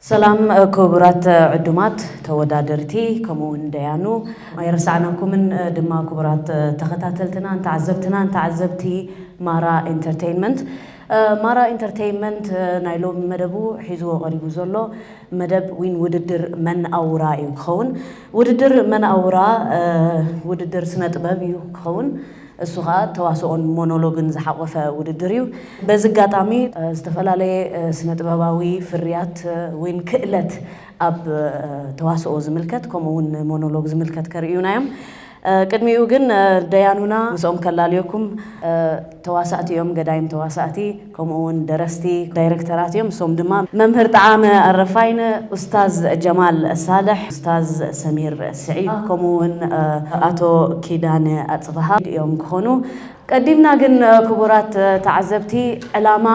ሰላም ክቡራት ዕዱማት ተወዳደርቲ፣ ከምኡ እውን ደያኑ ኣይረሳዕናኩምን ድማ። ክቡራት ተኸታተልትናን ተዓዘብትናን ተዓዘብቲ ማራ ኢንተርቴይንመንት፣ ማራ ኢንተርቴይንመንት ናይ ሎሚ መደቡ ሒዝዎ ቀሪቡ ዘሎ መደብ ዊን ውድድር መን ኣውራ እዩ ክኸውን። ውድድር መን ኣውራ ውድድር ስነ ጥበብ እዩ ክኸውን። እሱ ኸኣ ተዋስኦን ሞኖሎግን ዝሓቆፈ ውድድር እዩ። በዚ ኣጋጣሚ ዝተፈላለየ ስነ ጥበባዊ ፍርያት ወይን ክእለት ኣብ ተዋስኦ ዝምልከት ከምኡ እውን ሞኖሎግ ዝምልከት ከርእዩና እዮም። ቅድሚኡ ግን ደያኑና ምስኦም ከላልየኩም። ተዋሳእቲ እዮም፣ ገዳይም ተዋሳእቲ ከምኡ እውን ደረስቲ፣ ዳይረክተራት እዮም። እሶም ድማ መምህር ጠዓመ ኣረፋይነ፣ ኡስታዝ ጀማል ሳልሕ፣ ኡስታዝ ሰሚር ስዒድ ከምኡ እውን ኣቶ ኪዳነ ኣጽብሃ እዮም ክኾኑ። ቀዲምና ግን ክቡራት ተዓዘብቲ ዕላማ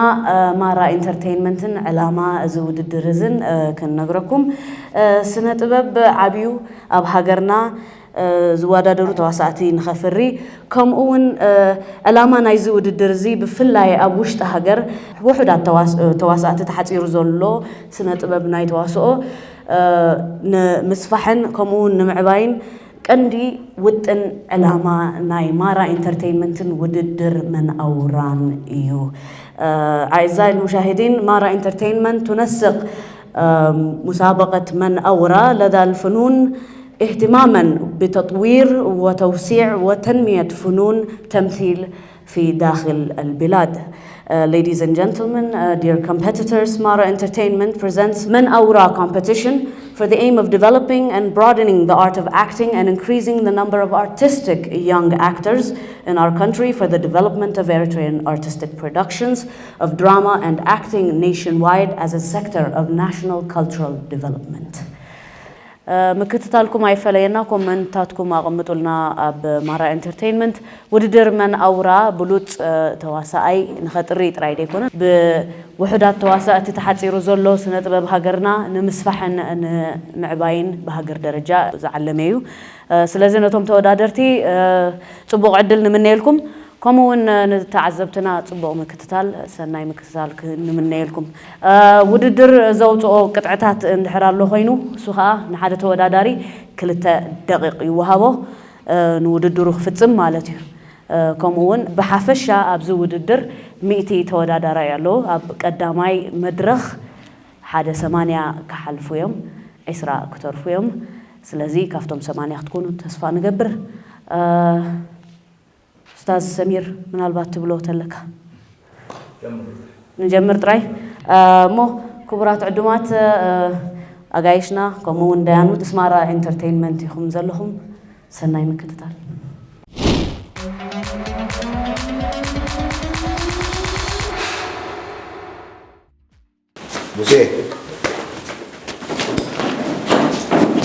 ማራ ኢንተርቴይንመንትን ዕላማ እዚ ውድድር እዝን ክንነግረኩም። ስነ ጥበብ ዓብዩ ኣብ ሃገርና ዝወዳደሩ ተዋሳእቲ ንኸፍሪ ከምኡ እውን ዕላማ ናይዚ ውድድር እዚ ብፍላይ ኣብ ውሽጢ ሃገር ውሑዳት ተዋስእቲ ተሓፂሩ ዘሎ ስነ ጥበብ ናይ ተዋስኦ ንምስፋሕን ከምኡ እውን ንምዕባይን ቀንዲ ውጥን ዕላማ ናይ ማራ ኢንተርቴይንመንትን ውድድር መን ኣውራን እዩ። أعزائي المشاهدين، مارا إنترتينمنت تنسق مسابقة من أورا لدى الفنون اهتماما بتطوير وتوسيع وتنمية فنون تمثيل في داخل البلاد. Uh, ladies and gentlemen, uh, dear competitors, Mara Entertainment presents Men Aura competition for the aim of developing and broadening the art of acting and increasing the number of artistic young actors in our country for the development of Eritrean artistic productions of drama and acting nationwide as a sector of national cultural development. ምክትታልኩም ኣይፈለየና። ኮመንታትኩም ኣቐምጡልና ኣብ ማራ ኢንተርቴይንመንት። ውድድር መን ኣውራ ብሉጽ ተዋሳኣይ ንኸጥሪ ጥራይ ደይኮነ፣ ብውሑዳት ተዋሳእቲ ተሓጺሩ ዘሎ ስነ ጥበብ ሃገርና ንምስፋሕን ንምዕባይን ብሃገር ደረጃ ዝዓለመ እዩ። ስለዚ ነቶም ተወዳደርቲ ጽቡቕ ዕድል ንምነየልኩም። ከምኡ እውን ንተዓዘብትና ጽቡቕ ምክትታል፣ ሰናይ ምክትታል ክ-፣ ንምነየልኩም። ውድድር ዘውጽኦ ቅጥዕታት እንድሕር ኣሎ ኮይኑ፣ እሱ ኸኣ ንሓደ ተወዳዳሪ ክልተ ደቂቕ ይወሃቦ፣ ንውድድሩ ክፍጽም ማለት እዩ። ከምኡ እውን ብሓፈሻ ኣብዚ ውድድር ሚእቲ ተወዳዳራይ ኣለዉ። ኣብ ቀዳማይ መድረኽ ሓደ ሰማንያ ክሓልፉ እዮም፣ ዕስራ ክተርፉ እዮም። ስለዚ ካብቶም ሰማንያ ክትኮኑ ተስፋ ንገብር። ኡስታዝ ሰሚር፣ ምናልባት ትብሎ ተለካ? ንጀምር ጥራይ። እ፣ እሞ ክቡራት ዕዱማት፣ እ፣ ኣጋይሽና፣ ከምኡ እውን ደያኑ፣ ምስ ማራ ኢንተርቴይንመንት ኢኹም ዘለኹም። ሰናይ ምክትታል። ሙሴ።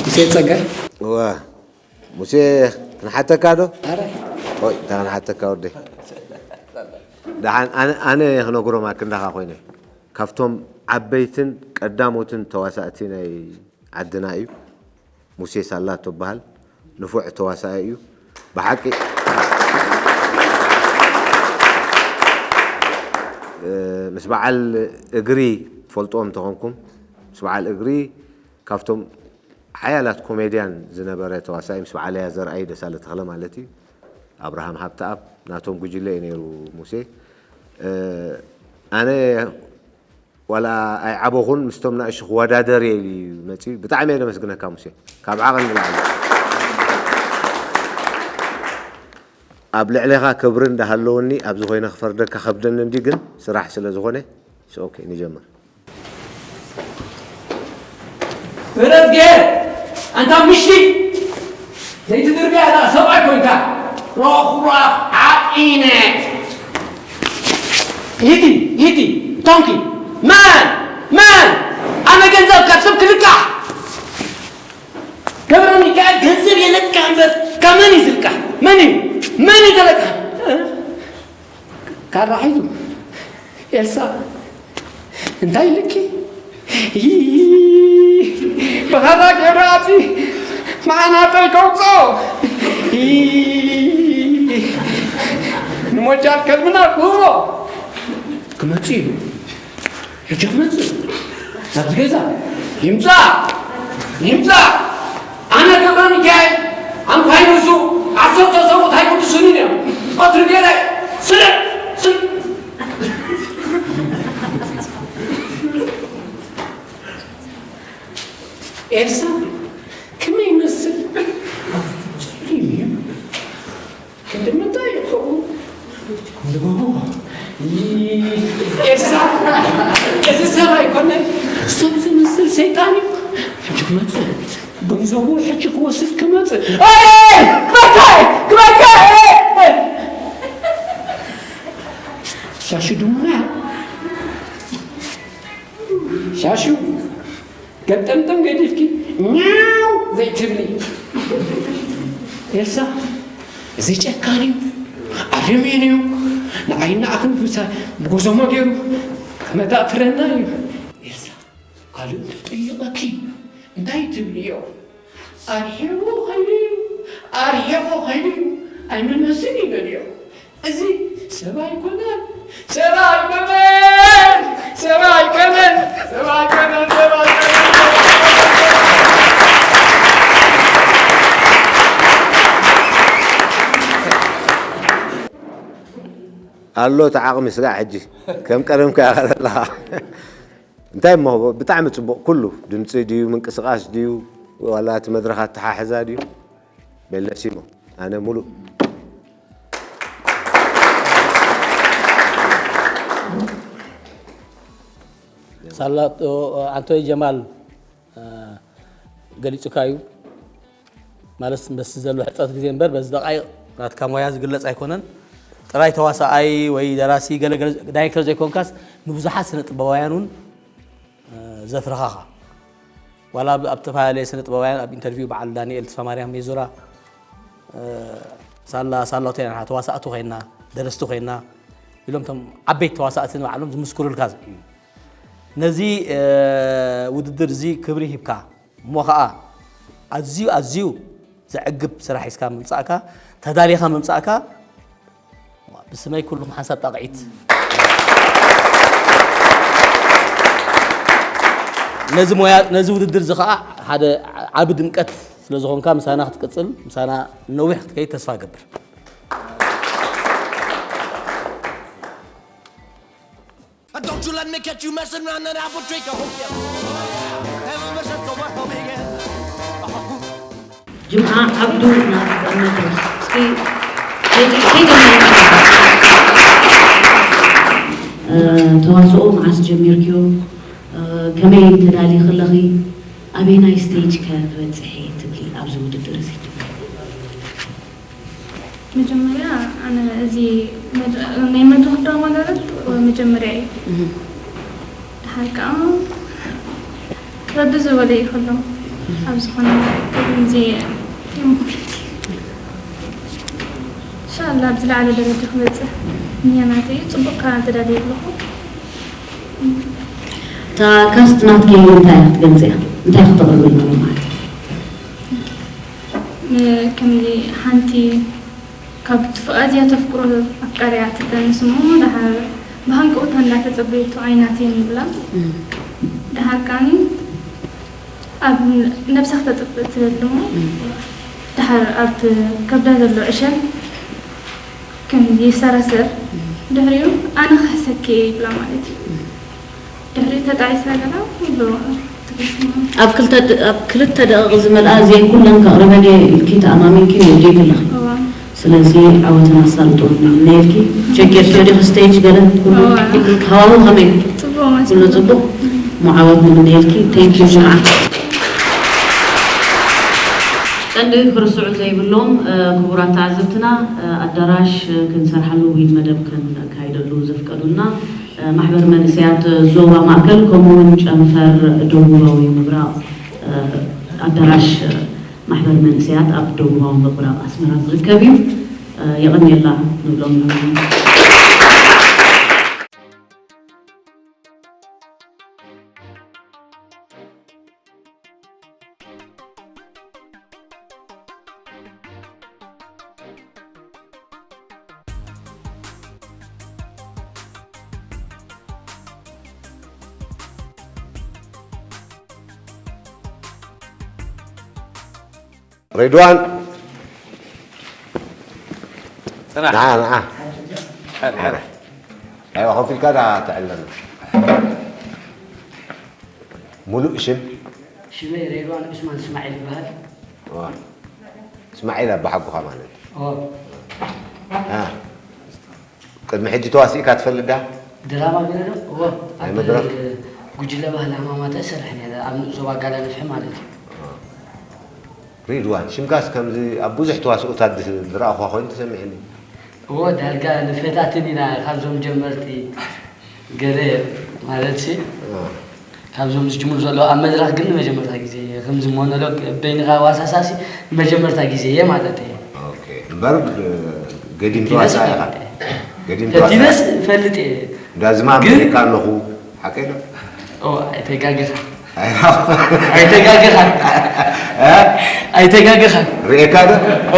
ሙሴ ጸጋይ። እዋ፣ ሙሴ ክንሓተካ ዶ? ኣረ። ኦይ፣ እንታይ ክንሓተካ ወደይ? ደሓን፣ ኣነ፣ ኣነ ክነግሮም ኣክንዳኻ ኮይነ። ካብቶም ዓበይትን ቀዳሞትን ተዋሳእቲ ናይ ዓድና እዩ። ሙሴ ሳላ ትበሃል። ንፉዕ ተዋሳኣይ እዩ። ብሓቂ፣ እ፣ ምስ በዓል እግሪ ትፈልጥዎም እንተኾንኩም፣ ምስ በዓል እግሪ ካብቶም ሓያላት ኮሜድያን ዝነበረ ተዋሳኣይ፣ ምስ በዓለያ ዘርኣይ፣ ደሳለ ተኽለ ማለት እዩ፣ ኣብርሃም ሃብተኣብ፣ ናቶም ጉጅለ እዩ ነይሩ ሙሴ። እ፣ ኣነ ዋላ ኣይዓበኹን፣ ምስቶም ናእሽቱ ክወዳደር እየ ኢሉ እዩ መጺኡ። ብጣዕሚ እየ ዘመስግነካ ሙሴ፣ ካብ ዓቐን ንላዕሊ። ኣብ ልዕሌኻ ክብሪ እንዳሃለወኒ፣ ኣብዚ ኮይነ ክፈርደካ ከብደኒ እንዲ፣ ግን ስራሕ ስለ ዝኾነ፣ it's okay፣ ንጀምር። ፍረድ ጌር፣ ኣንታ ምሽቲ! ዘይትድርብያ ደኣ ሰብኣይ ኮንካ። ሮኽራኽ ዓጢነ። ሂቲ፣ ሂቲ፣ ቶንኪ። መን? መን? ኣነ ገንዘብ ካብ ሰብ ክልቃሕ? ገብረ ሚካኤል ገንዘብ የለቅሕ እምበር ካብ መን እዩ ዝልቃሕ? መን እዩ? መን እዩ ዘለቅሕ? ካራ ሒዙ። ኤልሳ፣ እንታይ ኢልኪ? ብኻራ ገይሩ ኣብዚ መዓናጠይ ከውፅኦ። ንሞጃል ከልብና ክህቦ። ክመፅእ እዩ። ሕጂ ክመፅእ ናብዚ ገዛ። ይምጻእ ይምጻእ ኣነ ገብረ ሚካኤል ኣንኳይ ንሱ ዓሰርተ ሰብኡት ኣይቅድሱንን እዮም። ቀትሪ ገይረ ስልዕ ስልዕ ኤልሳ ከመይ ይመስል? ጽሊም እዩ። ክንዲ ምንታይ ይኸውን? ንጎ ኤልሳ እዚ ሰብ ኣይኮነን። ሰብ ዝመስል ሰይጣን እዩ። ሕጂ ክመጽእ ገንዘቡ ሕጂ ክወስድ ክመጽእ። ኣይ! ክበካ! ክበካ! ሻሹ ድማ ሻሹ ገልጠምጠም ገዲፍኪ ኛው ዘይትብሊ። ኤልሳ እዚ ጨካን እዩ፣ ኣረሜን እዩ። ንዓይና ኣኽን ብሳ ብጎዞሞ ገይሩ ከመጣጥረና እዩ። ኤልሳ ካልእ ትጥይቐኪ እንታይ ትብልዮ? ኣርሒቑ ኸይዱ እዩ፣ ኣርሒቑ ኸይዱ እዩ፣ ኣይምለስን እዩ በልዮ። እዚ ሰብ ኣይኮነን፣ ሰብ ኣይኮነን፣ ሰብ ኣይኮነን፣ ሰብ ኣይኮነን፣ ሰብ ኣይኮነን። ኣሎ እቲ ዓቕሚ ስጋዕ ሕጂ ከም ቀደምካ ኢኻ ዘለኻ። እንታይ እሞ ብጣዕሚ ጽቡቕ፣ ኩሉ ድምጺ ድዩ፣ ምንቅስቓስ ድዩ፣ ዋላ እቲ መድረኽ ኣተሓሕዛ ድዩ? በለሲሞ ኣነ ሙሉእ ሳላ ኣንቶይ ጀማል ገሊጹካ እዩ። ማለት በስ ዘሎ ሕጸት ግዜ እምበር በዚ ደቃይቕ ናትካ ሞያ ዝግለጽ ኣይኮነን። ጥራይ ተዋሳኣይ ወይ ደራሲ ገለገለ ዳይሬክተር ዘይኮንካስ ንብዙሓት ስነ ጥበባውያን እውን ዘፍረኻኻ። ዋላ ኣብ ኣብ ዝተፈላለየ ስነ ጥበባውያን ኣብ ኢንተርቪው በዓል ዳንኤል ተስፋማርያም ሜዙራ ሳላ ሳላቶ ኢና ተዋሳእቲ ኮይና ደረስቲ ኮይና ኢሎም ቶም ዓበይቲ ተዋሳእቲ ንባዕሎም ዝምስክሩልካ እዩ። ነዚ ውድድር እዚ ክብሪ ሂብካ እሞ ኸዓ ኣዝዩ ኣዝዩ ዘዕግብ ስራሕ ሒዝካ ምምጻእካ ተዳሊኻ ምምጻእካ ብስመይ ኩልኹም ሓንሳብ ጣቕዒት። ነዚ ሞያ ነዚ ውድድር እዚ ኸዓ ሓደ ዓቢ ድምቀት ስለ ዝኾንካ ምሳና ክትቅጽል ምሳና ነዊሕ ክትከይድ ተስፋ እገብር። Don't you let me catch you messing around and I will drink a whole yeah. Have a mission so what for me again. ጅምዓ ዓብዱ ናፍቆት መድረኽ እስኪ ከይጀመርካ ተዋስኦ መዓስ ጀሚርክዮ? ከመይ ተዳሊኺ ኣለኺ? ኣበየናይ ስቴጅ ከ ክበፅሕ እየ ትብሊ ኣብዚ ውድድር እዚ? መጀመርያ ኣነ እዚ ናይ መድረኽ ድራማ ደረፍ መጀመርያ እዩ። ድሓር ከዓ ረቢ ዝበሎ እዩ ከሎ ኣብ ዝኾነ ከምዚ ኢንሻኣላ ኣብ ዝለዓለ ደረጃ ክበፅሕ ንያ ናተይ እዩ። ፅቡቅ ከዓ ተዳልየ ኣለኹ። እታ ካስት ናትኪ እንታይ እያ ክትገልፅያ? እንታይ ክተቕርብልና ማለት እዩ? ከምዚ ሓንቲ ካብ ኣዝያ ተፍቅሮ ኣፍቃሪኣ ትጠንስ እሞ ደሓር ብሃንቀውታ እንዳተጸበየቶ ኣይናተይን ይብላ። ደሓር ከኣኒ ኣብ ነብሳ ክተጥፍእ ትደሊ እሞ ደሓር ኣብቲ ከብዳ ዘሎ ዕሸል ከምዚ ይሰረሰር ድሕሪኡ ኣነ ክሕሰኪ እየ ይብላ ማለት እዩ። ድሕሪኡ ተጣዒሳ ገላ ኩሉ ትግስሞ። ኣብ ክልተ ድ- ኣብ ክልተ ደቂቕ ዝመልኣ እዚአን ኩለን ከቕርበን እየ ኢልኪ ተኣማሚንኪ ወዲእኪ ኣለኺ። እዋ። ስለዚ ዓወትን ኣሳልጦን ንምነየልኪ። ቸጌርኪዮ ዲኺ ስቴጅ ገለ ኩሉ እዋ። ኩሉ ሃዋሁ ከመይ? ጽቡቕ መስሎ። ኩሉ ጽቡቕ? እሞ ዓወት ንምነየልኪ። Thank you ጅምዓ። ቀንዲ ክርስዑ ዘይብሎም ክቡራት ተዓዘብትና ኣዳራሽ ክንሰርሓሉ ውይድ መደብ ከነካይደሉ ዘፍቀዱልና ማሕበር መንእሰያት ዞባ ማእከል ከምኡ እውን ጨንፈር ደቡባዊ ምብራቕ ኣዳራሽ ማሕበር መንእሰያት ኣብ ደቡባዊ ምብራቕ ኣስመራ ዝርከብ እዩ። የቐንየልና ንብሎም። ሬድዋን፣ ጽናሕ። ንዓ፣ ንዓ። ሕር፣ ሕር። ኣይዋ፣ ኮፍ ኢልካ ዳ ተዕለና። ሙሉእ ሽም? ሽመይ ሬድዋን ዑስማን እስማዒል ይበሃል። ዋ። እስማዒል ኣባሓጎኻ ማለት እዩ። ኦ። አ። ቅድሚ ሕጂ ተዋሲእካ ትፈልጥ ዳ? ድራማ ገለ ዶ? እወ፣ ናይ ኣብ መድረኽ? ጉጅለ ባህሊ ሃማማተ እሰርሕ ነይረ፣ ኣብ ንኡስ ዞባ ኣጋላ ንፍሒ ማለት እዩ። ሪድዋን፣ ሽምካስ ከምዚ ኣብ ብዙሕ ተዋስኦታት ዝ-፣ ዝረኣኹኻ ኮይኑ ተሰሚዕኒ። እወ፣ ዳርጋ ንፈታትን ኢና ካብዞም ጀመርቲ ገለ ማለት ሲ፣ እ። ካብዞም ዝጅምሩ ዘለዉ ኣብ መድረኽ ግን ንመጀመርታ ግዜ እየ። ከምዚ ሞኖሎግ በይንኻ ዋሳሳሲ ንመጀመርታ ግዜ እየ ማለት እየ። ኦኬ። እምበር፣ ብ-፣ ገዲም ፈቲነስ ተዋሳኢ ኢኻ። እፈልጥ እየ። ገዲም ፈቲነስ ተዋሳኢ። እፈልጥ እየ። እንዳ ዝማም ግን ሪእካ ኣለኹ። ሓቀይ ዶ? ኦ፣ ኣይተጋገኻን። ኣይ፣ ኣይተጋገኻን። እ? ኣይተጋገኻን። ሪኤካ ዶ? ኦ፣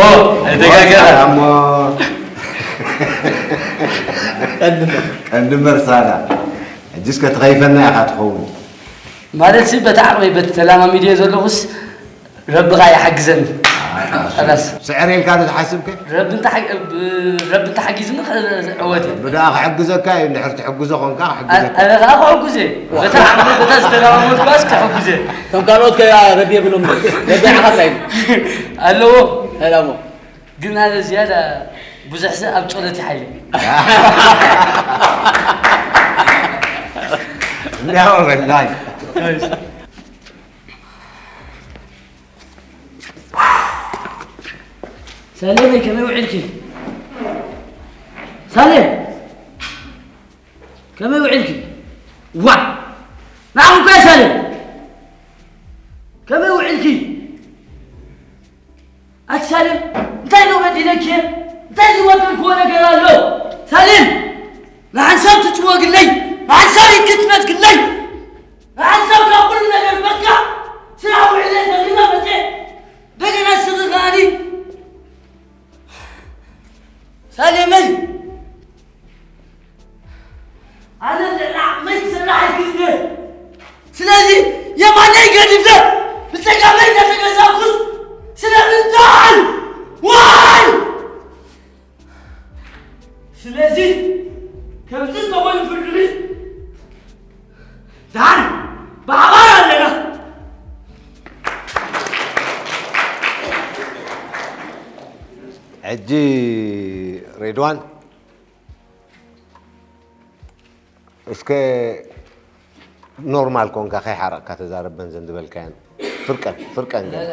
ኣይተጋገኻን። እሞ ቀንዲ መርሳና። ሕጂ እስከ ትኸይፈና ኢኻ ትኸውን። ማለት ሲ፣ በቲ ዓቕመይ፣ በቲ ተላማሚድዮ ዘለኹስ፣ ረቢ ኸኣ ይሓግዘኒ። ኣይ፣ ኣሱ። ኸላስ። ስዕር ኢልካ ዶ ትሓስብ ከ? ረቢ እንተ ሓ-፣ ብ-፣ ረቢ እንተ ሓጊዙኒ ኸ-፣ ዕወት እዩ። ረቢ ደኣ ክሕግዘካ እዩ፣ እንድሕር ትሕግዞ ኾንካ ክሕግዘካ። ኣነ ኸኣ ክሕጉዝ እየ። በታ ዓቕመይ፣ በታ ዝተለማመድኳስ ክሕጉዝ እየ። ከም ካልኦት ከ ረቢ የብሎም። ረቢ ዓኻ እንታይ ኢሉ? ኣለዎ። ሰላሞ። ግን ኣነ ዝያዳ ብዙሕ ሰብ ኣብ ጸሎት ይሓይል። እንዲያው በላይ። ሳሌመይ ከመይ ውዒልኪ? ሳሌም ከመይ ውዒልኪ? ዋ! ንዓኹም ከ ሳሌም ከመይ ውዒልኪ? ኣቲ ሳሌም፣ እንታይ ነው በዲለኪ? እንታይ ዝበደልክዎ ነገር ኣሎ? ሳሌም፣ ንሓንሳብ ትጭወግለይ፣ ንሓንሳብ ኢድኪ ትነትግለይ፣ ንሓንሳብ ካብ ኩሉ ነገር በቃ ስራሕ ውዕለ ተሪፈ መፀ። እንደገና ስኺ ከኣኒ ሳሌመይ፣ ኣነ ልዕሊ ዓቕመይ ክሰርሕ ኣይክእልን እየ። ስለዚ የማነይ ገዲፈ ብጸጋመይ እናተገዛእኩስ ስለምንታይ? ዋይ! ስለዚ ከምዚ እንተኾይኑ ፍርዲ ደሓን ብሓባር ኣለና። ሕጂ ሬድዋን፣ እስከ ኖርማል ኮንካ ከይሓረቕካ ተዛረብ፣ በንዘን ዝበልካየን ፍርቀን፣ ፍርቀን ገለ።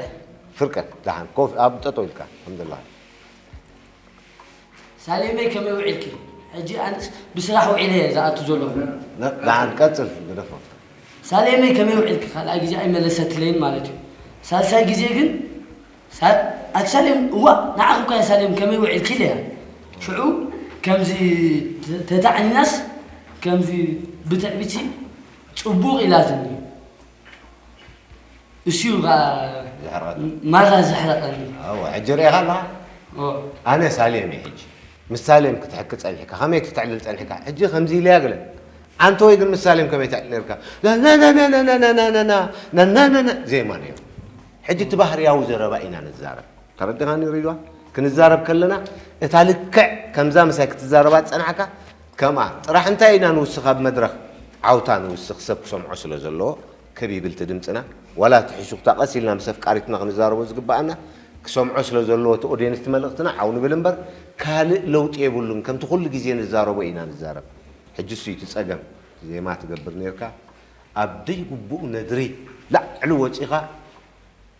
ፍርቀን፣ ደሓን ኮፍ፣ ኣብ ጠጠው ኢልካ፣ ኣልሓምዱሊላህ። ሳሌመይ ከመይ ውዒልኪ? ሕጂ ኣነስ ብስራሕ ውዒለ እየ ዝኣቱ ዘለኹ። ነ-፣ ደሓን ቀጽል፣ ግደፎ። ሳሌመይ ከመይ ውዒልኪ? ካልኣይ ግዜ ኣይመለሰትለይን ማለት እዩ። ሳልሳይ ግዜ ግን ሳ-፣ ኣቲ ሳሌም፣ እዋእ፣ ንዓኺ እኳ እየ ሳሌም ከመይ ውዒልኪ ኢለያ። ሽዑ ከምዚ ተ-፣ ተታዕኒናስ ከምዚ ብትዕቢትሲ ጽቡቕ ኢላትኒ። እሱ እዩ ኸዓ ዘሕረቐኒ። ማራ ዘሕረቐኒ። እወ፣ ሕጂ ርኢኻ ኣለኻ? እወ። ኣነ ሳሌም እየ ሕጂ። ምስ ሳሌም ክትሕኪ ጸኒሕካ፣ ከመይ ክትዕልል ጸኒሕካ? ሕጂ ከምዚ ኢለያ ገለ። ኣንተ ወይ ግን ምስ ሳሌም ከመይ ትዕልል ነርካ? ናናናናናናናናናናናናናናና ዜማ ነይሩ። ሕጂ እቲ ባህርያዊ ዘረባ ኢና ንዛረብ። ተረዲኻኒ ሪድዋን? ክንዛረብ ከለና እታ ልክዕ ከምዛ ምሳይ ክትዛረባ ዝጸናሕካ ከምኣ ጥራሕ። እንታይ ኢና ንውስኽ ኣብ መድረኽ? ዓውታ ንውስኽ፣ ሰብ ክሰምዖ ስለ ዘለዎ። ክብ ይብል እቲ ድምፅና። ዋላ እቲ ሕሹኽታ ቀስ ኢልና ምስ ኣፍቃሪትና ክንዛረቦ ዝግበኣና ክሰምዖ ስለ ዘለዎ እቲ ኦድየንስ እቲ መልእኽትና ዓው ንብል እምበር ካልእ ለውጢ የብሉን። ከምቲ ኩሉ ግዜ ንዛረቦ ኢና ንዛረብ። ሕጂ እሱ እዩ እቲ ጸገም። ዜማ ትገብር ነርካ፣ ኣብ ደይግቡእ ነድሪ ላዕሊ ወጺኻ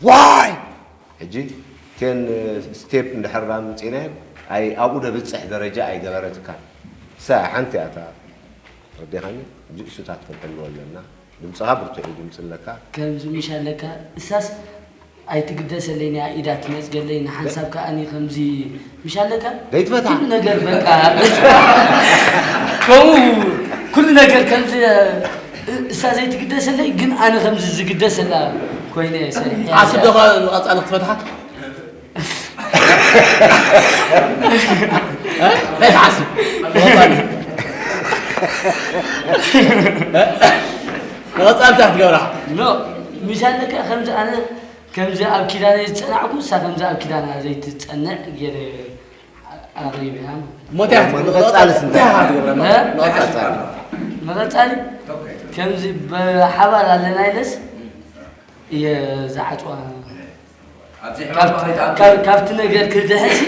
ዋይ! ሕጂ ቴን ስቴፕ እንድሕር ኣምጺእናዮ ኣይ ኣብኡ ደብጽሕ ደረጃ ኣይገበረትካን። እሳ ሓንቲ እያ እታ ተረዲኻኒ። ሕጂ እሱታት ክንሕልዎ ኣለና። ድምፅኻ ብርቱዕ እዩ ድምፂ ኣለካ። ከምዚ ምሽ ኣለካ እሳስ ኣይትግደሰለይን እያ ኢዳ ትነጽገለይ ንሓንሳብ ከኣኒ ከምዚ ምሽ ኣለካ ደይትፈትሓ። ኩሉ ነገር በቃ ከምኡ ኩሉ ነገር ከምዚ እሳ ዘይትግደሰለይ ግን ኣነ ከምዚ ዝግደሰላ ኮይነ ሰሪሐ። ዓስብ ዶ ቀጻሊ ክትፈትሓ? እንታይ ትሓስብ? ንቐጻሊ እንታይ ክትገብራ? ኖ፣ ምሽ ኣለካ ከምዚ ኣነ ከምዚ ኣብ ኪዳነይ ዝጸናዕኩ፣ እሳ ከምዚ ኣብ ኪዳና ዘይትጸንዕ ገይረ ኣቕሪበያ። ሞትያ እሞ ንቐጻልስ እንታይ? እንታይ ትገብረና? እ? ንቐጻሊ። መቐጻሊ ከምዚ ብሓባር ኣለና ኢለስ እየ ዝዓጽዋ። ኣብዚ ካብ- ሕማም ከይትኣቱ ካብ- ካብቲ ነገር ክድሕንሲ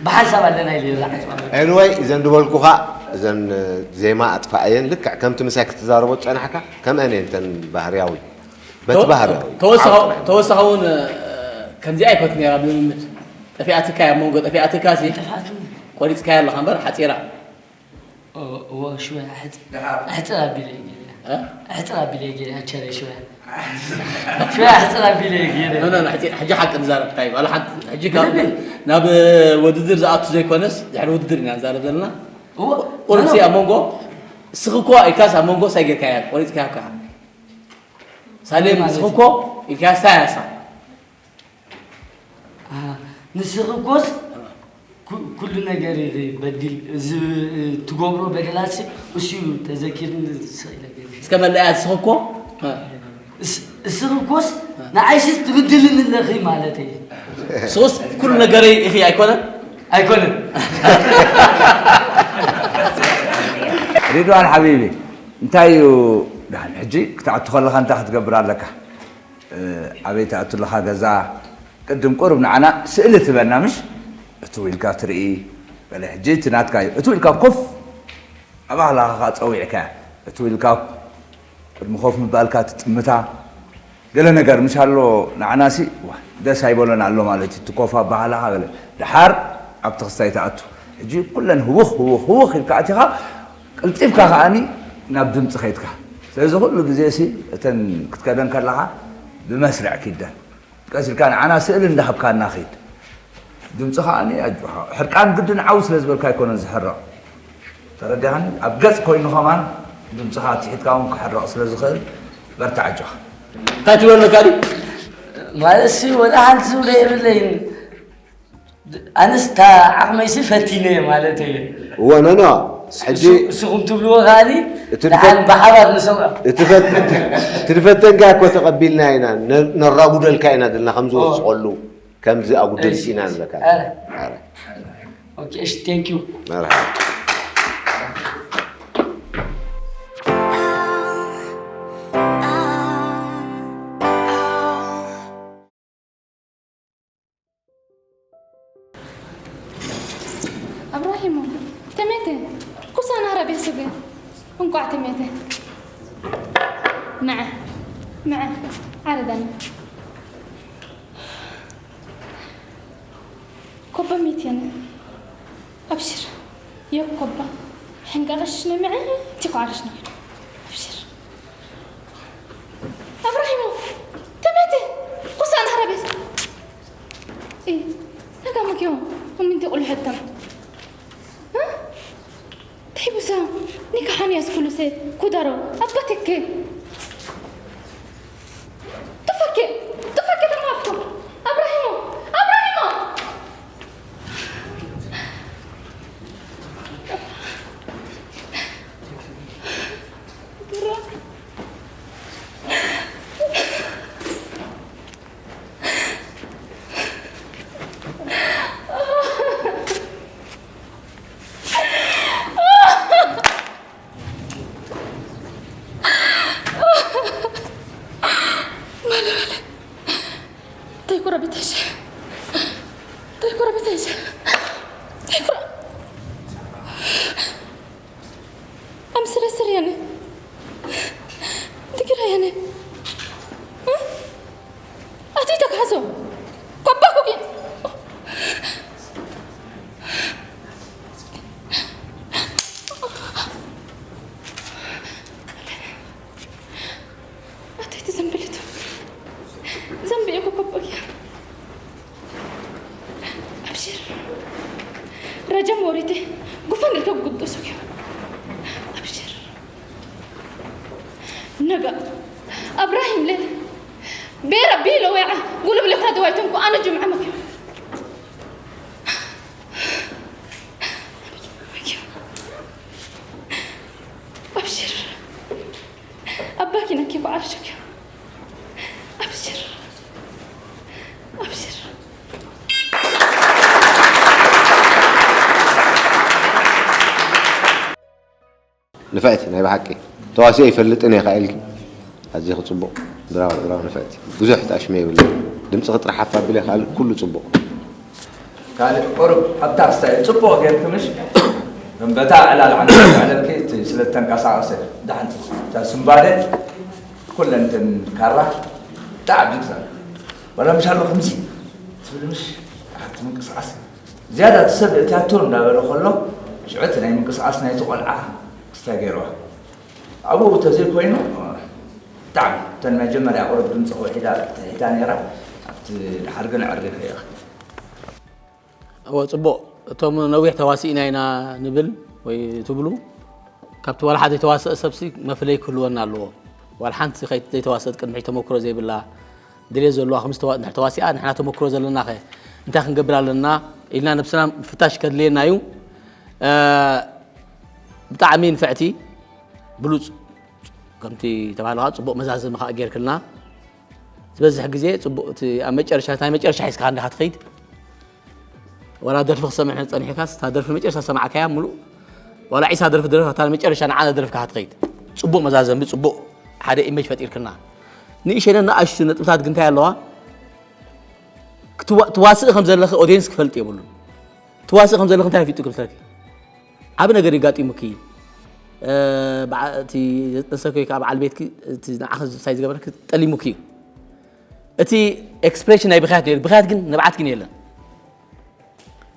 ብሓንሳብ ኣለና ኢለ እየ ዝዓጽዋ። ኤንወይ እዘን ዝበልኩኻ እዘን ዜማ ኣጥፋኣየን። ልክዕ ከምቲ ምሳይ ክትዛረቦ ዝጸናሕካ ከምአን እየን እተን ባህርያዊ በቲ ባህርያዊ ተወሳኺ ዓውት ተወሳኺ እውን ከምዚኣ ኣይኮት ነራ ብልምምድ ጠፊኣትካ ኣብ መንጎ ጠፊኣትካ ሲ ጥፋት ቆሪፅካ ኣለካ እምበር ሓፂራ እዎ ሽወ ኣሕጽ- ድሓር ኣሕጽር ኣቢለ እየ ገይረ እ? ኣሕጽር ኣቢለ እየ ገይረ ቸረ ሽወ ሽወ ኣሕጽር ኣቢለ እየ ገይረ ኖ፣ ኖ፣ ኖ፣ ሕጂ- ሕጂ ሓቂ ንዛረብ እንታይ ማለት ሓንቲ ሕጂ ካብ ብልብል። ናብ ውድድር ዝኣቱ ዘይኮነስ ድሕሪ ውድድር ኢና ንዛረብ ዘለና እዎ ቁርሲ ኣብ መንጎ እስኺ እኮ ኢልካስ ኣብ መንጎ ሳይ ጌርካያ ቆሪፅካያ እኮ ኢኻ ሳሌም ማለት እስኺ እኮ ኢልካያ ሳይ ኣሳ ኣሃ፣ ንስኺ እኮስ ኩ- ኩሉ ነገር ኢኺ በዲል እዚ ትገብሮ በደላሲ እሱ እዩ ተዘኪርኒ ስቕ ኢለ ገይሩ እስከ መለያ እስኺ እኮ እ፣ እስ- እስኺ እኮስ ንዓይሽስ ትብድልኒ ኣለኺ ማለት እዩ ሶስት ኩሉ ነገረይ ኢኺ ኣይኮነን ኣይኮነን ሪድዋን ሓቢቢ እንታይ እዩ ደሓን ሕጂ ክትኣቱ ከለኻ እንታይ ክትገብር ኣለካ ኣበይ ትኣቱ ኣለኻ ገዛ ቅድም ቁሩብ ንዓና ስእሊ ትበና ምሽ እትው ኢልካ ትርኢ በለ ሕጂ እቲ ናትካ እዩ እትው ኢልካ ኮፍ ኣባህላኻ ኸዓ ፀዊዕካ እትው ኢልካ ቅድሚ ኮፍ ምባልካ ትጥምታ ገለ ነገር ምሽ ኣሎ ንዓናሲ ደስ ኣይበሎን ኣሎ ማለት እዩ ትኮፋ ኣባህላኻ ገለ ድሓር ኣብቲ ክስታይ ትኣቱ ሕጂ ኩለን ህውኽ ህውኽ ህውኽ ኢልካ ኣቲኻ ቅልጢፍካ ከዓኒ ናብ ድምፂ ከይድካ ስለዚ ኩሉ ግዜ ሲ እተን ክትከደን ከለኻ ብመስርዕ ኪደን ቀስ ኢልካ ንዓና ስእሊ እንዳሃብካና ኺድ ድምፂ ከዓኒ ኣጆኻ ሕርቃን ግድን ዓው ስለ ዝበልካ ኣይኮነን ዝሕረቕ ተረዲኻኒ ኣብ ገፅ ኮይኑ ከማን ድምፅኻ ኣትሒትካ እውን ክሕረቕ ስለ ዝኽእል በርታ ኣጆኻ እንታይ ትብለካ ድዩ ማለት ሲ ወላ ሓንቲ ዝብሎ የብለይን ኣነስ እታ ዓቕመይሲ ፈቲነ ማለት እየ እወ ኖኖ ሕጂ እስኹም ትብልዎ ከዓኒ እቲ ንዓን ብሓባር ንሰምዖ እቲ ፈት- እቲ ዝፈተንካ እኮ ተቐቢልና ኢና ነ- ነራጉደልካ ኢና ድልና ከም ዝወስቐሉ ከምዚ ኣጉደልሲ ኢና ንብለካ ኣረ። ኣረ፣ ኦኬ እሺ ቴንክ ዩ መርሓባ እብራሂሞ፣ ተሜቴ፣ ኩሳና ረቢሕ ስገ። እንቋዕ ተሜቴ። መዐ፣ መዐ፣ ዓረዳና። ኮባ ሚትየነ። ኣብሽር፣ የብ ኮባ። ሕንቀቐሽ ነመዐ፣ ቲኳዕረሽ ነኺዱ። ኣብሽር። እብራሂሞ፣ ተሜቴ፣ ኩሳና ረቢሕ ስገ። ኢ፣ ነጋ መኪዮ፣ ወሚንቲ ቁልሕተም። እ? ተሒቡሳ፣ ኒካ ሓንያስ ኩሉሴ፣ ኩዳሮ፣ ኣባቴኬ። ጥፈኬ፣ ጥፈኬ ተማፍኮ። ኣብራሂሞ፣ ኣብራሂሞ! እንታይ ኩረ ቤተይሰ እንታይ ኩረ ቤተይሰ እንታይ ኩረ ኣምስረ ስርየነ ትግራየነ ኣቲ ተካዞ ኮባ ኩኪ ኣቲ ትዘንብልቱ ዘንብ እኮ ኮበያ ኣብሽር ረጀም ወሪቴ ጉፈን ርከ ጉጦ ሶኪ ኣብሽር ነጋ እብራሂም ሌል ቤረ ቢሎ ወያ ጉልብ ለካ ደዋይተንኩ ኣነ ጅምዓ መኪ ኣብሽር ኣባኪ ነኪ ዓርሽክ ኣብሽር ንፍዕቲ ናይ ብሓቂ ተዋሲኦ ይፈልጥን እየ ከኣ ኢልኪ ኣዚኺ ጽቡቕ። ብራቮ ብራቮ ንፍዕቲ። ብዙሕ ጣሽመ የብሉ። ድምጽኺ ጥራሕ ሓፍ ኣቢለ ካልእ ኩሉ ጽቡቕ። ካልእ ቁሩብ ኣብታ ስታይል ጽቡቕ ጌርኪ ምሽ? እምበታ ዕላል ዓንዲ ዕለልኪ እቲ ስለ ተንቀሳቐሰ ዳሕን እታ ስምባደ ኩለን እተን ካራ ብጣዕሚ ዝግዛእ። ወላ ምሽ ኣሎ ከምዚ ትብል ምሽ ሓንቲ ምንቅስቓስ ዝያዳ እቲ ሰብ እትያቶ እንዳበለ ከሎ ሽዑ እቲ ናይ ምንቅስቓስ ናይቲ ቆልዓ ክስታይ ገይርዋ። ኣብኡ ተዘይኮይኑ ብጣዕሚ እተን መጀመርያ ቁሩብ ድምፂ ክውሒዳ ትሕታ ነይራ። ኣብቲ ድሓር ግን ዕሪፈ እየ። እወ፣ ጽቡቕ። እቶም ነዊሕ ተዋሲእና ኢና ንብል ወይ ትብሉ፣ ካብቲ ዋላ ሓደ ዘይተዋሰአ ሰብሲ መፍለይ ክህልወና ኣለዎ። ዋላ ሓንቲ ከይ-፣ ዘይተዋሰአት ቅድሚ ሕጂ ተመክሮ ዘይብላ፣ ድሌት ዘለዋ ከምዚ ተዋ-፣ እንድሕር ተዋሲኣ፣ ንሕና ተመክሮ ዘለናኸ እንታይ ክንገብር ኣለና ኢልና ነብስና ምፍታሽ ከድልየና እዩ። እ፣ ብጣዕሚ ንፍዕቲ፣ ብሉጽ፣ ከምቲ ተባህለ ከኣ ጽቡቕ መዛዘሚ ከኣ ጌርክልና። ዝበዝሕ ግዜ ጽቡቕ፣ እቲ ኣብ መጨረሻ፣ ናይ መጨረሻ ሒዝካ እንዲኻ ትኸይድ። ዋላ ደርፊ ክሰምዕ ጸኒሕካስ፣ እታ ደርፊ መጨረሻ ሰማዕካያ፣ ምሉእ ዋላ ዒስራ ደርፊ ደረፍ፣ እታ መጨረሻ ንዓና ደርፍካ ክትኸይድ። ጽቡቕ መዛዘሚ፣ ጽቡቕ ሓደ ኢሜጅ ፈጢርክልና። ንእሸነ ንኣሽቱ ነጥብታት ግን እንታይ ኣለዋ? ክትዋ-፣ ትዋስእ ከም ዘለኺ ኦድየንስ ክፈልጥ የብሉን። ትዋስእ ከም ዘለኺ እንታይ ኣፍሊጡ ክምስለኪ? ዓቢ ነገር የጋጢሙኪ። እ፣ በዓ-፣ እቲ ዘጥነሰኪ ወይ ከዓ በዓል ቤትኪ፣ እቲ ንዓኺ ሳይ ዝገበረኪ ጠሊሙኪ እዩ። እቲ ኤክስፕሬሽን ናይ ብኽያት ነይሩ። ብኽያት ግን ንብዓት ግን የለን።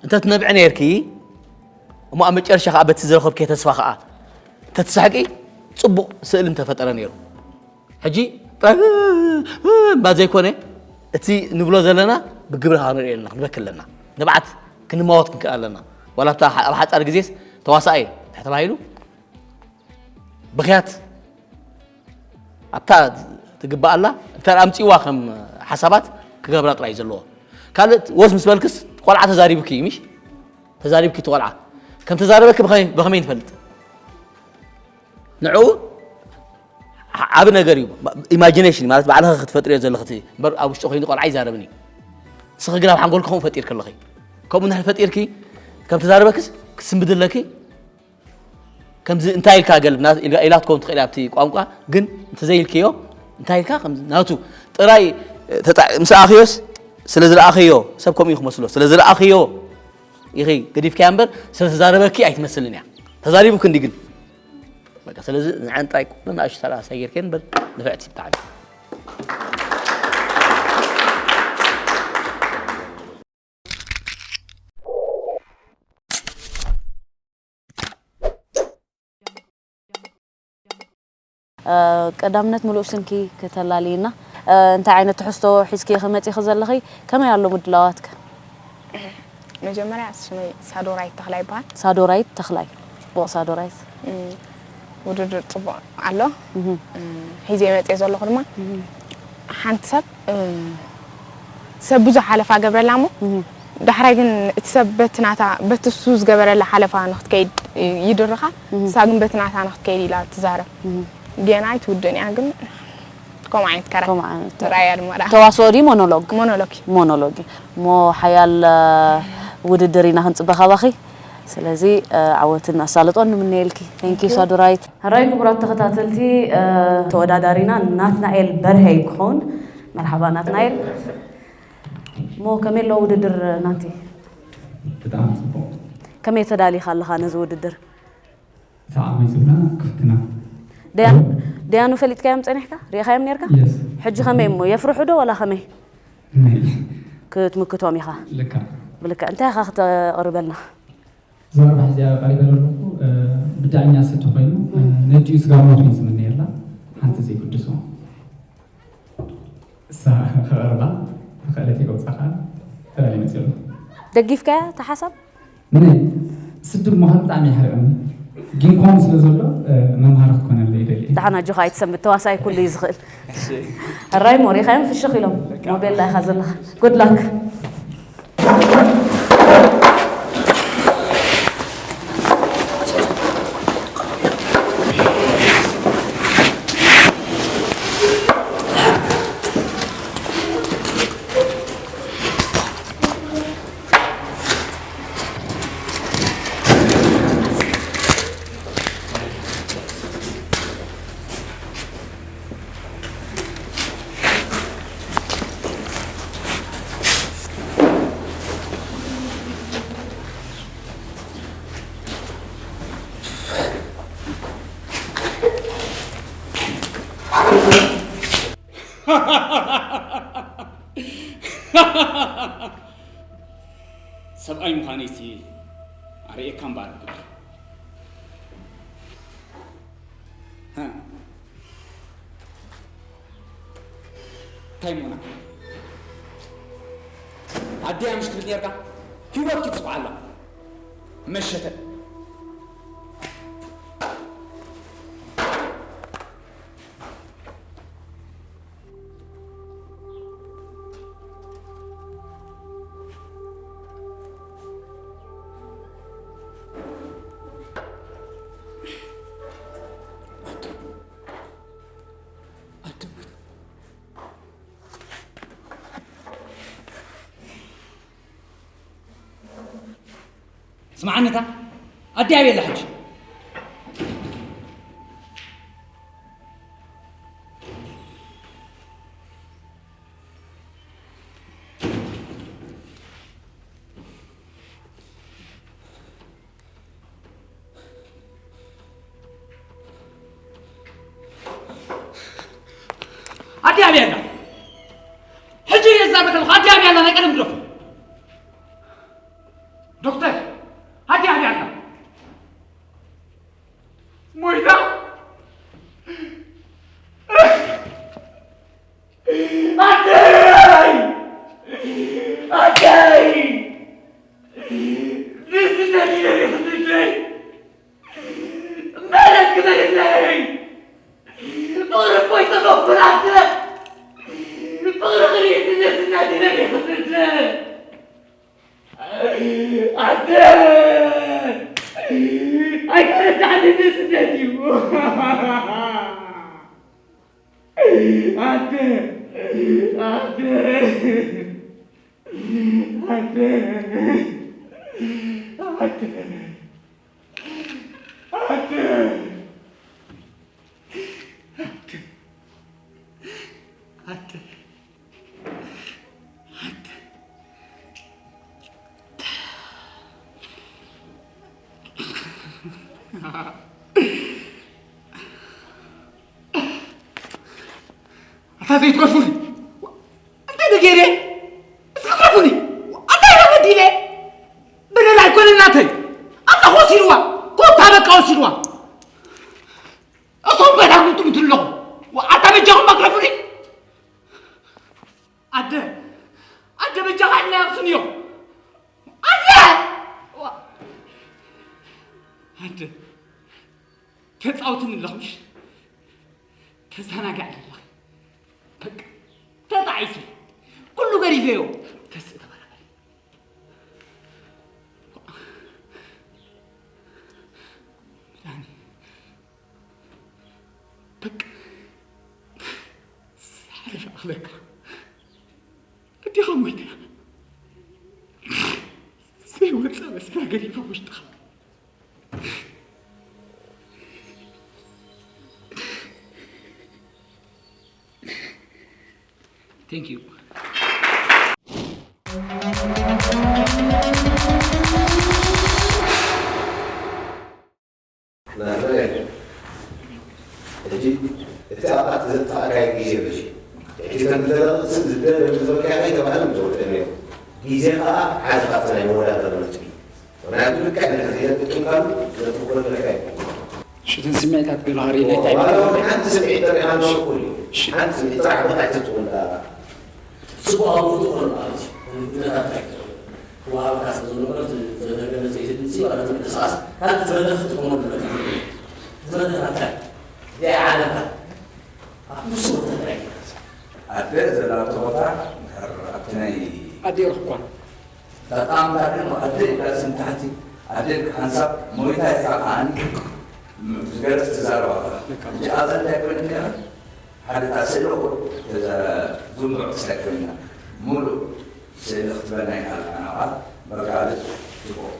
እንተ ትነብዒ ነይርኪ፣ እሞ ኣብ መጨረሻ ከዓ በቲ ዝረኸብኪ ተስፋ ከዓ እንተ ትስሕቂ፣ ጽቡቕ ስእሊ ምተፈጠረ ነይሩ። ሕጂ ጥራይ እምባ ዘይኮነ፣ እቲ ንብሎ ዘለና ብግብሪ ከዓ ንሪኦ ኣለና፣ ክንበኪ ኣለና። ንብዓት ክንማወት ክንክእል ኣለና። ዋላ ኣብታ ሓ-፣ ኣብ ሓጻር ግዜስ ተዋሳኣይ እንድሕር ተባሂሉ፣ ብኽያት ኣብታ ትግባእ ኣላ፣ እንተ ኣምጺእዋ ከም ሓሳባት ክገብራ ጥራይ እዩ ዘለዎ። ካልእ ወስ ምስ በልክስ ቆልዓ ተዛሪቡኪ እዩ፣ ምሽ? ተዛሪብኪ እቲ ቆልዓ። ከም ተዛረበኪ ብኸመይ፣ ብኸመይ ንፈልጥ? ንዕኡ ዓ-፣ ዓቢ ነገር እዩ። ኢማጂኔሽን ማለት ባዕልኻ ክትፈጥርዮ ዘለኺ እቲ እምበር ኣብ ውሽጢ ኮይኑ ቆልዓ ይዛረብን እዩ። ንስኺ ግን ኣብ ሓንጎልኪ ከምኡ ፈጢርኪ ኣለኺ። ከምኡ እንድሕር ፈጢርኪ፣ ከም ተዛረበክስ ክስንብድለኪ፣ ከምዚ እንታይ ኢልካ ገል-፣ ና-፣ ኢላ፣ ኢላ ትከውን ትኽእል እያ ኣብቲ ቋንቋ፣ ግን እንተዘይልክዮ፣ እንታይ ኢልካ ከምዚ ናቱ ጥራይ ተጣ-፣ ምስ ኣኽዮስ ስለ ዝረኣኽዮ፣ ሰብ ከምኡ እዩ ክመስሎ፣ ስለ ዝረኣኽዮ ኢኺ ገዲፍካያ እምበር፣ ስለ ተዛረበኪ ኣይትመስልን እያ። ተዛሪቡ ክንዲ ግን። በቃ፣ ስለዚ ንዓን ጥራይ ቁመ ንኣሽቱ ሰላሳ ጌርክን በል፣ ንፍዕቲ ብጣዕሚ። እ፣ ቀዳምነት ምሉእ ስምኪ ከተላልይና፣ እ፣ እንታይ ዓይነት ትሕዝቶ ሒዝኪ ኢኺ መጺኺ ዘለኺ? ከመይ ኣሎ ምድላዋትከ? መጀመርያ ስመይ ሳዶራይት ተኽላይ ይበሃል። ሳዶራይት ተኽላይ። ጽቡቕ ሳዶራይት። እም፣ ውድድር ጽቡቕ ኣሎ። እህ። እም፣ ሒዘ መጽየ ዘለኹ ድማ እህ። ሓንቲ ሰብ፣ እም፣ ሰብ ብዙሕ ሓለፋ ገብረላ እሞ እህ። ዳሕራይ ግን እቲ ሰብ በቲ ናታ፣ በቲ እሱ ዝገበረላ ሓለፋ ንኽትከይድ ይድርኻ። እህ። ንሳ ግን በቲ ናታ ንኽትከይድ ኢላ ትዛረብ። እህ። ጌና ኣይትውድን እያ ግን ከምኡ ዓይነት ከራይ። ከምኡ ዓይነት። ራእያ ድማ ደኣ። ተዋስኦ ድዩ ሞኖሎግ? ሞኖሎግ። ሞኖሎግ። እሞ ሓያል፣ እ፣ ውድድር ኢና ክንጽበ ካባኺ። ስለዚ፣ እ፣ ዓወትን ኣሳልጦን ንምነየልኪ። Thank you፣ thank you። ሳዱራይት። ሕራይ ክቡራት ተኸታተልቲ፣ እ፣ ተወዳዳሪና ናትናኤል በርሀ ክኸውን መርሓባ ናትናኤል። እሞ ከመይ ኣሎ ውድድር ናንቲ? ብጣዕሚ ጽቡቕ። ከመይ ተዳሊኻ ኣለኻ ነዚ ውድድር? እቲ ዓቕመይ ዝብላ ክፍትና። ደያን-፣ ደያኑ ፈሊጥካዮም ጸኒሕካ? ርኢኻዮም ነርካ? የስ። ሕጂ ከመይ እሞ? የፍርሑ ዶ ወላ ከመይ? ነይ። ክትምክቶም ኢኻ? ልክዕ። ብልክዕ። እንታይ ኢኻ ክተቕርበልና? እዛ ረብሓ እዚኣ ቀሪበ ዘለኹ፣ እ፣ ብዳኛ ስዲ ኮይኑ፣ እ፣ እም። ነዲኡ ስጋ ሞት እዩ ዝምነየላ። ሓንቲ ዘይግድሶ። እሳ ክቐርባ ተኽእለት ይገብጻ ከኣ ተላልየ መጽእ ኣለኹ። ደጊፍካያ እታ ሓሳብ? ምን ስድብ ምዃን ብጣዕሚ ይሓርቀኒ። ግን ከምኡ ስለ ዘሎ፣ እ፣ መምሃሪ ክትኮነለይ ይደሊ። ደሓን ኣጆኻ ኣይትሰንብድ፣ ተዋሳኣይ ኩሉ እዩ ዝኽእል። እሺ። ሕራይ ሞሪኻዮም ፍሽኽ ኢሎም። ልክዕ። ሞቤላ ኢኻ ዘለኻ። ጉድ ላክ። ሰብኣይ ምዃነይሲ ኣርእየካ እምበኣር ግዲ። ሃ። እንታይ ሞና? ኣደይ ኣምሽ ትብል ነርካ? ህይወት ክትጽውዓ ኣላ። መሸተ። ስምዓኒ እታ ኣደ ኣበይ ኣላ ሕጂ? ኣደ ኣበይ ኣላ? ሕጂ እየ ዝዛረብ ከለኹ ኣደ ኣበይ ኣላ? ናይ ቀደም ግደፎ። ዶክተር፣ ኣደ ኣበይ ኣላ? ሞይታ? ኣደይ! ኣደይ! ንስነይ ነቢኹ ንደይ! መለስ ግበርለይ! ፍቕሪ እኮ ይጸበኩ ናተ! ፍቕሪ ክርኢ ንስነይ ነቢኹ ንደይ! ኣደ! ኣይተረዳዕንን ስደት እዩ። ኣደ! ኣደ! ኣደ! ኣደ! ኣደ! ኣደ! ኣደ! ኣታ ዘይትገፉኒ! እንታይ ደገይረ? እስኪ ግረፉኒ! ኣታ ይበድለ! በደል ኣይኮነን ናተይ! ኣምላኽ ወሲድዋ! ኮታ በቃ ወሲድዋ! እቶም በዳጉ ጥምቱ ኣለኹ! ኣታ በጃኹም መግረፉኒ! ኣደ! ኣደ በጃኻ ኢልና ይቕስን እዮም! ኣደ! ኣደ! ተጻውትኒ ኣለኹ ምሽ? ተዘናጋዕ ኣለኺ። በቃ ተጣዒሱ። ኩሉ ገዲፈዮ። ተስእ ተበራበሪ። መድሃኒ። በቃ። ዝሓለፈ ኣኽለካ። ኣዴኻ ሞይታ። ዘይወፀ በስመ ገዲፈ ውሽጥኻ። Thank you. ሕጂ እቲ ኣብኣ ዘጥፋእካዮ ግዜ በዚ ሕጂ ከም ዝደረቕ ስም ዝደለ ዝበልካዮ ኣይተባህለን ዝወደን እዮም። ግዜ ኸኣ ሓደ ካብቲ ናይ መወዳደሪ ነጥቢ እዩ። ምኽንያቱ ልክዕ ንሕዚ ዘጥቅምካሉ ዘጥፍኦ ዘለካ እዩ። ሽትን ስምዒታት ገለ ኸርኢ ናይ እንታይ ማለት እዩ? ሓንቲ ስምዒት ጥራሕ ሃለወ እኩል እዩ። ሓንቲ ስምዒት ጥራሕ ብቕዕቲ ትኹን ጽቡቕ ኣብኡ ትኾን ማለት እዩ። ኩነታት እንታይ ክኸውን? ክወሃበካ ስለ ዘሎ ማለት ዘተገለጸ እዩ። ድምጺ ዋላ እቲ ምንቅስቓስ ካልእ እቲ መድረኽ ክትጥቀመሉ ኣለካ። እቲ መድረኽ እንታይ? እዚኣ ዓለምካ። ኣብ ንሱ ቦታ እንታይ? ኣደ ዘላቶ ቦታ እንድሕር ኣብቲ ናይ ኣደ ይረኽብኳ። ተጣምታ ግን ኣደ ኢልካ ስም ታሕቲ፣ ኣደ ኢልካ ሓንሳብ ሞይታ ኢልካ ከዓኒ ዝገልጽ ትዛረብ ኣለኻ። ልክዕ። ሕጂ ኣብዛ እንታይ ኮይነ ነይረ? ሓደ እታ ስእሊ እኮ ተዛ-፣ ዝንቡዕ ክሳይ ኮይና፣ ሙሉእ ስእሊ ክትበና ይከኣል። ኣነ ኸኣ በቃ፣ ጽቡቕ።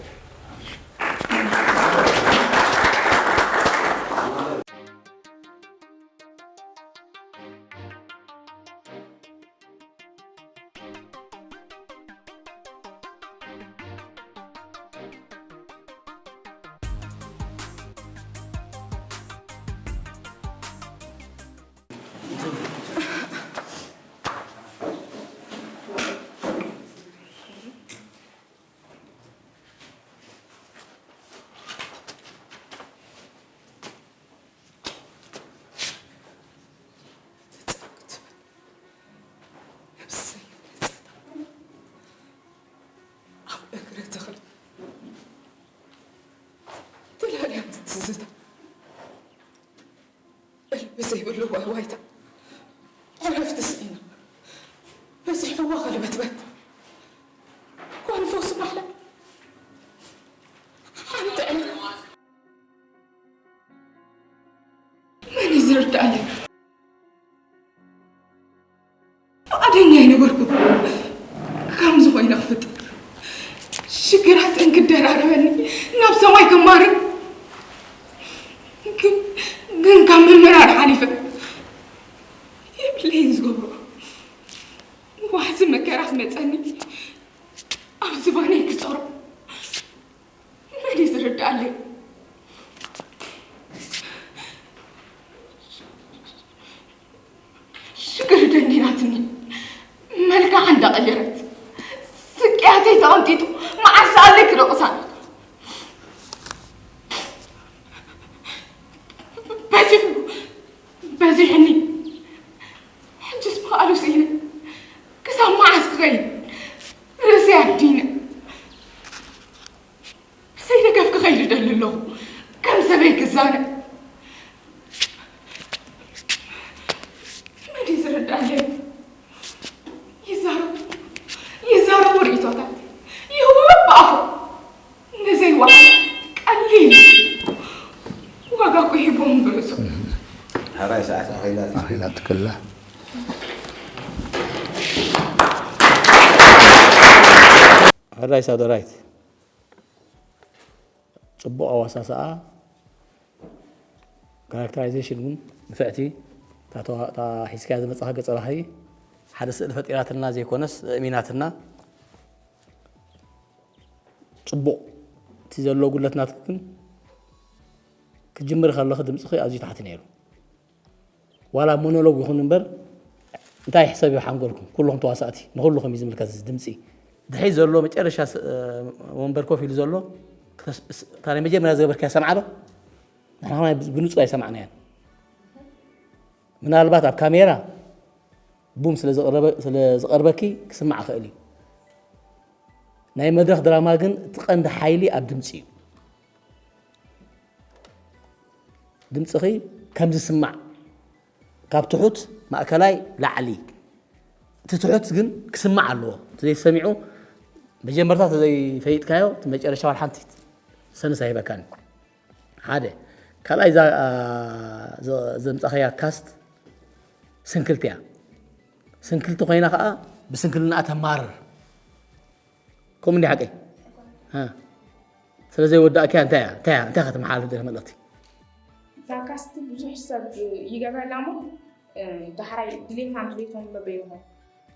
ብዘይብሉ ዋይዋይታ ዕረፍቲ ስኢና፣ በዚሕዋ ከልበትበት። ጓል ፈውሲ ማሕላ ሓንቲ ዕለት መን እዩ ዝርዳኣለይ? ፍቓደኛ ኣይነበርኩን ከምዚ ኮይነ ክፍጥር። ሽግራት እንክደራረበኒ ናብ ሰማይ ከማርር። ግን፣ ግን ካብ ምምራር ሓሊፈ የብለይን ዝገብሮ። ዋሕዚ መከራ ክመጸኒ ኣብ ዝባነይ ክጸሮ መን እዩ ዝርዳኣለይ? ሽግር ደንዲናትኒ መልክዓ እንዳቐየረት፣ ስቅያተይ ተቐንጢጡ መዓስ ኣለይ ክደቕሳ? በዚሑ፣ በዚሕኒ። ሕጅስ ምኽኣሉ ስኢነ ክሳብ መዓስ ክኸይድ? ርእሰይ ኣዲነ ብሰይደገፍ ክኸይድ እደሊ ኣለኹ። ከም ሰበይ ክዛነ መን እዩ ዝርዳለይ? ይዛረቡ፣ ይዛረቡ ርእይቶታት ይህቡ በኣፎም። ንዘይወዓል ቀሊል ዋጋ እኮ ሂቦም ብርእሶም። ሕራይ ሰዓት ኣኺላ። ኣኺላ ትክላ። ሕራይ ሳዶራይት። ጽቡቕ ኣዋሳስኣ። ካራክተራይዜሽን እውን ንፍዕቲ። እታ ተዋ-፣ እታ ሒዝካያ ዝመጻኻ ገጸ ባህሪ ሓደ ስእሊ ፈጢራትልና ዘይኮነስ፣ ኣእሚናትና። ጽቡቕ። እቲ ዘሎ ጉድለት ናትኪ ግን፣ ክትጅምሪ ከለኺ ድምጽኺ ኣዝዩ ታሕቲ ነይሩ። ዋላ ሞኖሎግ ይኹን እምበር፣ እንታይ ይሕሰብ እዩ ሓንጎልኩም? ኩልኹም ተዋሳእቲ፣ ንኹልኹም እዩ ዝምልከት እዚ ድምጺ። ድሕሪት ዘሎ መጨረሻ ስ-፣ ወንበር ኮፍ ኢሉ ዘሎ፣ ክተስ-፣ ስ-፣ እታ ናይ መጀመርያ ዝገበርካያ ሰምዓ ዶ? ንሕና ከማን ብንጹር ኣይሰማዕናያን። ምናልባት ኣብ ካሜራ ቡም ስለ ዝቐረበ-፣ ስለ ዝቐርበኪ ክስማዕ ይኽእል እዩ። ናይ መድረኽ ድራማ ግን እቲ ቀንዲ ሓይሊ ኣብ ድምጺ እዩ። ድምጽኺ ከም ዝስማዕ፣ ካብ ትሑት፣ ማእከላይ፣ ላዕሊ። እቲ ትሑት ግን ክስማዕ ኣለዎ። እቲ ዘይተሰሚዑ፣ መጀመርታ ተዘይፈይጥካዮ፣ እቲ መጨረሻ ዋላ ሓንቲ ሰንስ ኣይህበካን። ሓደ። ካልኣይ፣ እዛ፣ አ፣ ዘ-፣ ዘምጻኸያ ካስት ስንክልቲ እያ። ስንክልቲ ኮይና ከኣ ብስንክልና ተማርር። ከምኡ እንዲ ሓቀይ? ሃ። ስለ ዘይወዳእክያ እንታይ እያ? እንታይ እያ? እንታይ እያ ከተመሓላልፍ ደለኻ መልእኽቲ? እዛ ካስት ብዙሕ ሰብ ይገብረላ እሞ፣ እ፣ ዳሕራይ ድሌታን ድሌቶም በበይኑ።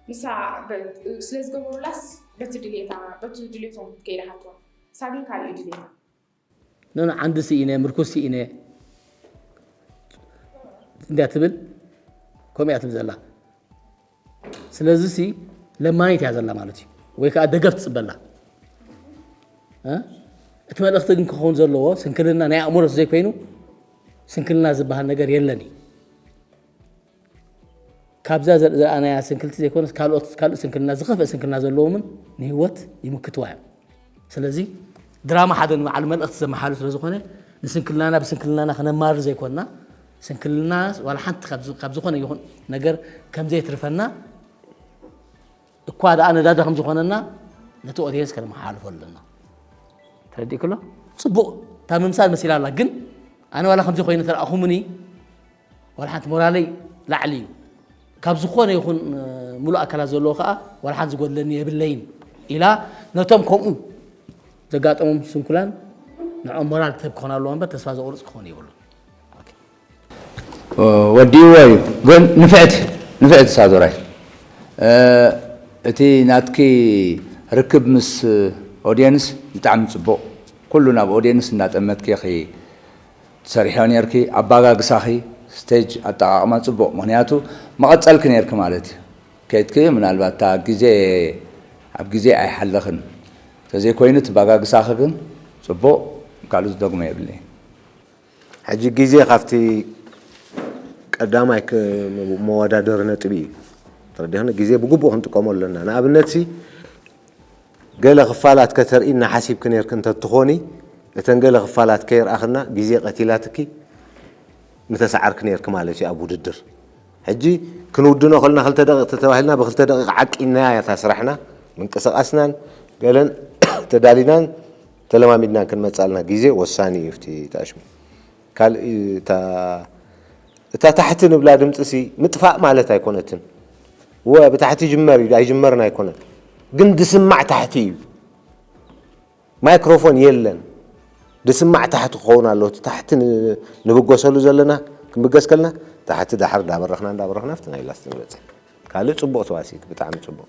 ንሳ በ-፣ ስለ ዝገበሩላስ በቲ ድሌታ፣ በቲ ድሌቶም ከይድሃትዋ። ንሳ ግን ካልእ እዩ ድሌታ። ኖ፣ ኖ፣ ዓንዲ ስኢነ፣ ምርኩስ ስኢነ እንድያ ትብል፣ ከምኡ እያ ትብል ዘላ። ስለዚ ሲ ለማኒት እያ ዘላ ማለት እዩ። ወይ ከዓ ደገፍ ትጽበላ። እ? እቲ መልእኽቲ ግን ክኸውን ዘለዎ፣ ስንክልና ናይ ኣእምሮ ዘይኮይኑ፣ ስንክልና ዝበሃል ነገር የለን እዩ። ካብዛ ዘር-፣ ዘርኣናያ ስንክልቲ ዘይኮነስ፣ ካልኦት፣ ካልእ ስንክልና፣ ዝኸፍአ ስንክልና ዘለዎምን ንህይወት ይምክትዋ እዮም። ስለዚ ድራማ ሓደ ንባዕሉ መልእኽቲ ዘመሓላልፍ ስለ ዝኾነ፣ ንስንክልናና ብስንክልናና ክነማርር ዘይኮንና፣ ስንክልና ዋላ ሓንቲ ካብ ዝ-፣ ካብ ዝኾነ ይኹን ነገር ከም ዘየትርፈና፣ እኳ ደኣ ነዳዲ ከም ዝኾነና፣ ነቲ ኦድየንስ ከነመሓላልፎ ኣለና። ተረዲእክሎ? ጽቡቕ፣ እታ ምምሳል መሲላ ኣላ። ግን ኣነ ዋላ ከምዚ ኮይነ ተረኣኹምኒ፣ ዋላ ሓንቲ ሞራለይ ላዕሊ እዩ። ካብ ዝኾነ ይኹን፣ እ፣ ሙሉእ ኣካላት ዘለዎ ከኣ ዋላ ሓንቲ ዝጎድለኒ የብለይን ኢላ ነቶም ከምኡ ዘጋጠሞም ስንኩላን ንዕኦም ሞራል ትህብ ክኾን ኣለዎ እምበር ተስፋ ዘቑርጽ ክኾን የብሉን። ኦኬ። ወዲእዎ እዩ። ግን ንፍዕቲ፣ ንፍዕቲ ሳዶራይ፣ እ፣ እቲ ናትኪ ርክብ ምስ ኦድየንስ ብጣዕሚ ጽቡቕ። ኩሉ ናብ ኦድየንስ እናጠመትኪ ኢኺ ትሰርሕዮ ኔርኪ። ኣባጋግሳኺ፣ ስቴጅ ኣጠቓቕማ ጽቡቕ። ምኽንያቱ መቐጸልኪ ኔርኪ ማለት እዩ። ከይድኪ ምናልባት እታ ግዜ፣ ኣብ ግዜ ኣይሓለኽን። ተዘይኮይኑ እቲ ኣባጋግሳኺ ግን ጽቡቕ፣ ካልእ ዝደግሞ የብለይን። ሕጂ ግዜ ካብቲ ቀዳማይ ክ-፣ መወዳደሪ ነጥቢ እዩ። ተረዲእኽኒ? ግዜ ብግቡእ ክንጥቀሞ ኣለና። ንኣብነትሲ፣ ገለ ክፋላት ከተርእይና ሓሲብኪ ነይርኪ እንተትኾኒ፣ እተን ገለ ክፋላት ከይርኣኽና፣ ግዜ ቀቲላትኪ፣ ምተሰዓርክ ነርክ ማለት እዩ ኣብ ውድድር። ሕጂ ክንውድኖ ከልና ክልተ ደቂቕ ተተባሂልና ብክልተ ደቂቕ ዓቂናያ እታ ስራሕና ምንቅስቃስናን ገለን ተዳሊናን ተለማሚድናን ክንመጻልና ግዜ ወሳኒ እዩ። እቲ ታሽሙ ካልእ እታ እታ ታሕቲ ንብላ ድምፂ ሲ ምጥፋእ ማለት ኣይኮነትን። ወ ብታሕቲ ይጅመር እዩ ኣይጅመርን ኣይኮነን፣ ግን ድስማዕ ታሕቲ እዩ። ማይክሮፎን የለን። ድስማዕ ታሕቲ ክኸውን ኣለዎ። እቲ ታሕቲ ን- ንብገሰሉ ዘለና ክንብገስ ከልና ታሕቲ ዳሕር እንዳበረኽና እንዳበረኽና ኣብቲ ናይ ላስት ንበፅሕ። ካልእ ፅቡቕ ተዋሲት፣ ብጣዕሚ ፅቡቕ።